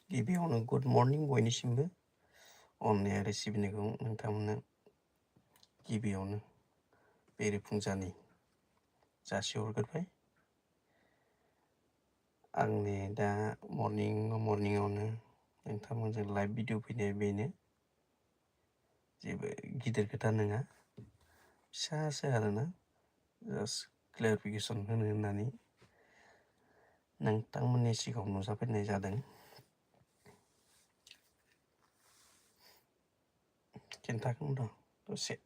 गिबियावनो good morning बयनिसिमबो अननाय आरो सिबिनायखौ नोंथांमोननो गिबियावनो बेरेफुंजानि जासिहरग्रोबाय। आंनि दा मर्निंआवनो नोंथांमोनजों लाइभ भिडिअ फैनाय बेनो जेबो गिदिर खोथा नङा, फिसासो आरोना, जास्ट क्लेरिफिकेसन होनो होननानै नोंथांमोननि सिगाङाव नुजाफैनाय जादों। खिन्थागोन र' दसे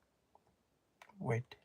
वेट।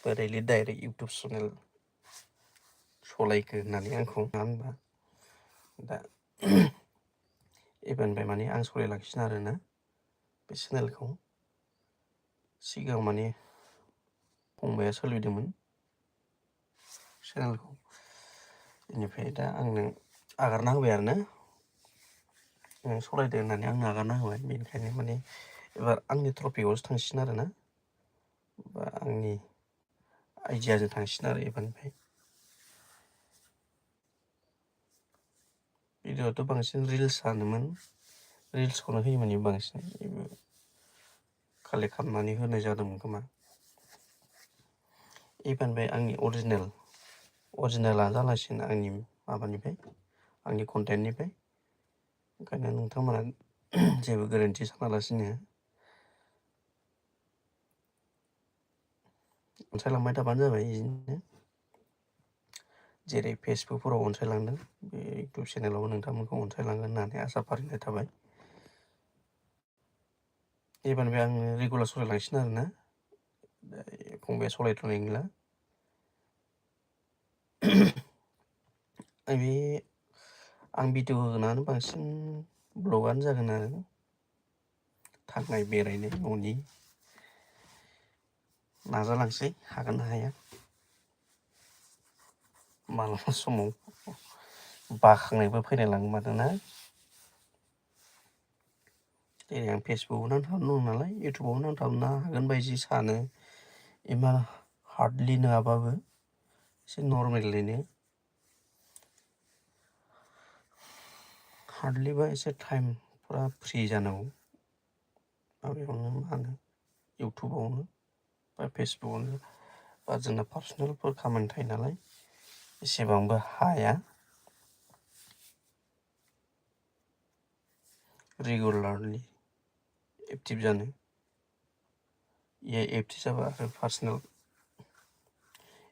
बोरैलै डाइरेक्ट इउटुब चेनेल सलायखो होननानै आंखौ मा होनबा दा एबारनिफ्राय माने आं सलायलांसिन आरोना बे चेनेलखौ। सिगाङाव माने फंबाया सोलिदोंमोन चेनेलखौ, बेनिफ्राय दा आंनो आगारना होबाय आरोना, नों सलायदो होननानै आंनो आगारना होबाय। बेनिखायनो माने एबार आंनि टपिकआवसो थांसिन आरोना, बा आंनि आइडियाजों थांसिन आरो एबारनिफ्राय। भिडिअआथ' बांसिन रिल्सआनोमोन, रिल्सखौनो होयोमोन बांसिन, कालेक्ट खालामनानै होनाय जादोंमोन खोमा। एबारनिफ्राय आंनि अरिजिनेला जालांसिगोन आंनि माबानिफ्राय, आंनि कन्टेन्टनिफ्राय। ओंखायनो नोंथांमोना जेबो गोरोन्थि सानालासिनो अनसायलांबाय थाबानो जाबाय। बिदिनो जेरै फेसबुकफोराव अनसायलांदों, बे इउटुब चेनेलावबो नोंथांमोनखौ अनसायलांगोन होननानै आसा फारिनाय थाबाय। एबारनिफ्राय आङो रेगुलार सलायलांसिन आरोना, फंबाया सलायथ'नाय नंला। आं भिडिअ होनानै बांसिन ब्लगआनो जागोन आरो, थांनाय बेरायनाय न'नि नाजालांसै, हागोन ना हाया। मालाबा समाव बाखांनायबो फैलाय लाङो माथो ना। जेरै आं फेसबुकआव नांथाबना दं नालाय, इउटुबाव नांथाबनो हागोन बायदि सानो। इमान हार्डलि नङाबाबो एसे नर्मेलैनो, हार्डलिबा एसे टाइमफ्रा फ्रि जानांगौ। माबायावनो मा होनो इउटुबावनो बा फेसबुकआवनो, बा जोंना पार्सनेलफोर खामानि थायो नालाय एसेबांबो हाया रेगुलारलि एक्टिभ जानो। एक्टिभ जाबा आरो पार्सनेल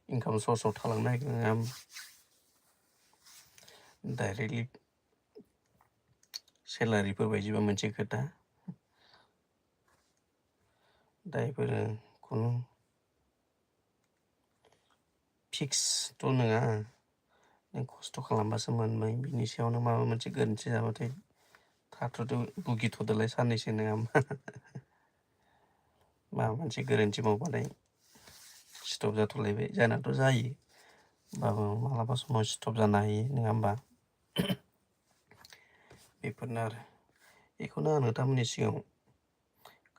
इनकाम सर्सआव थालांनो नागिरो, नङा होमबा? डाइरेक्टलि सेलारिफोर बायदिबा मोनसे खोथा, दा बेफोरो खुनु फिक्सथ' नङा। नों खस्थ' खालामबासो मोनबाय, बिनि सायावनो माबा मोनसे गोरोन्थि जाबाथाय थाथ'दो भुगिथ'दोलाय साननैसो, नङा होमबा? माबा मोनसे गोरोन्थि मावबाथाय स्टप जाथ'लायबाय, जानाथ' जायो, होमबाबो मालाबा समाव स्टप जानो हायो, नङा होमबा? बेफोरनो आरो, बेखौनो आं नोंथांमोननि सिगाङाव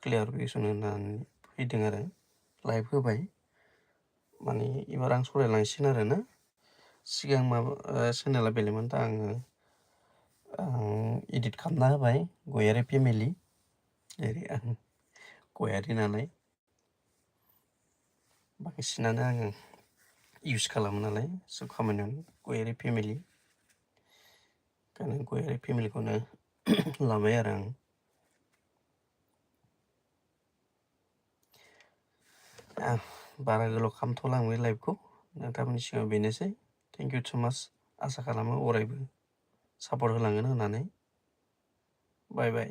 क्लियारिफिकेसन होनानै फैदों आरो, लाइभ होबाय। माने एबार आं सलायलांसिगोन आरोना। सिगां चेनेला बेलेगमोन, दा आं इदिट खालामना होबाय, गयारि फेमिलि। जेरै आं गयारि नालाय बांसिनानो आङो इउस खालामो नालाय सब खामानियावनो गयारि फेमिलि ओंखायनो गयारि फेमिलिखौनो लाबाय आरो आं बारा गोलाव खालामथ'ला आं बे लाइभखौ नोंथांमोननि सिगाङाव बेनोसै थेंक इउ सो माच आसा खालामो अरायबो सापर्ट होलांगोन होननानै बाय बाय।